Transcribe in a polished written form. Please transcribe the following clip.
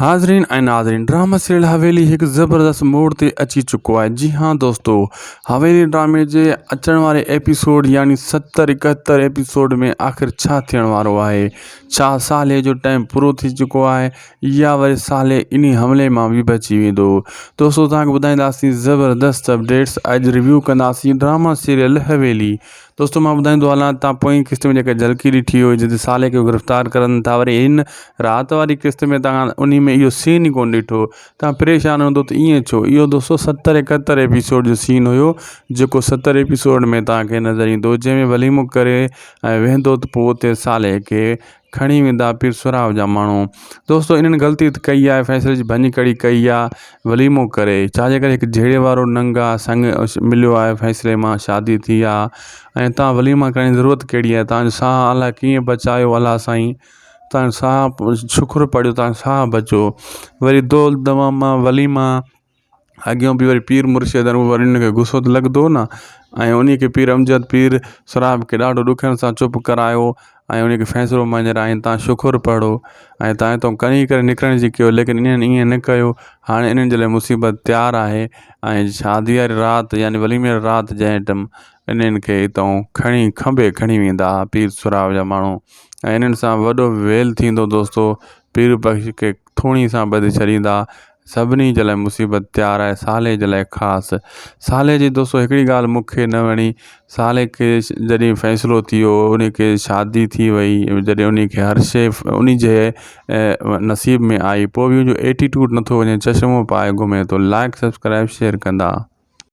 حاضرين ۽ ناظرين drama serial حويلي هڪ زبردست موڙ تي اچي چڪو آهي جي ها دوستو حويلي ڊرامي جي اچڻ واري ايپيسوڊ يعني ستر اڪهتر ايپيسوڊ ۾ آخر ڇا ٿيڻ وارو آهي ڇا صالح جو ٽائيم پورو ٿي چڪو آهي يا وري صالح انهي حملي مان به بچي ويندو دوستو توهان کي ٻڌائينداسين زبردست اپڊيٽس اڄ ريويو ڪنداسين ڊرامه سيريل حويلي دوستو مان ٻڌائيندو هلان تان پوئين قسط ۾ جيڪا جهلڪي ڏٺي هئي جتي صالح کي گرفتار ڪرن ٿا وري هن رات واري قسط ۾ تان انهي ۾ اهو سين ئي ڪونه ڏٺو تان پريشان هوندو ته ائين ڇو اهو دوستو ستر اڪهتر ايپيسوڊ جو سين هيو جيڪو ستر ايپيسوڊ ۾ تان کي نظر ايندو جنهن ۾ وليمو ڪري ۽ ويهندو ته پوء اتي صالح کي کڻي ويندا پير سهراب جا ماڻهو. دوستو انهن غلطي ته ڪئي آهي فيصلي جي ڀڃڪڙي ڪئي آهي وليمو ڪري ڇا جي ڪري هڪ جهيڙي وارو ننگ آ سڱ مليو آهي فيصلي مان شادي ٿي آ ۽ تان وليما ڪرڻ جي ضرورت ڪهڙي آهي تان جو ساهه الله ڪيئن بچايو الله سائين تان جو ساهه شڪر پڙهيو تان جو ساهه بچو وري دول دوام وليما اڳيون به وري پير مرشد آهن وري انهن کي غصو ته لڳندو نه ۽ انهي کي پير امجد پير سهراب کي ڏاڍو ڏکن سان چپ ڪرايو ۽ انهي کي فيصلو مڃرايائين تان شڪر پڙهو ۽ تان هتان ڪني ڪري نڪرڻ جي ڪيو ليڪن انهن ائين نه ڪيو هاڻي انهن جي لاء مصيبت تيار آهي ۽ شادي واري رات يعني وليمي واري رات جنهن ٽم انهن کي هتان کڻي کنڀي کڻي ويندا پير سهراب جا ماڻهو ۽ انهن سان وڏو ويل ٿيندو دوستو پير بخش کي ٿوڻي سان ٻڌي ڇڏيندا سڀني جي لاء مصيبت تيار آهي صالح جي لاء خاص صالح جي دوستو هڪڙي ڳالهه مون کي نه وڻي صالح کي جڏهن فيصلو ٿي ويو ان کي شادي ٿي وئي جڏهن ان کي هر شيء ان جي نصيب ۾ آئي پوء به ان جو ايٽيٽيوڊ نٿو وڃي چشمو پائي گهمي ٿو لائڪ سبسڪرائب شيئر ڪندا.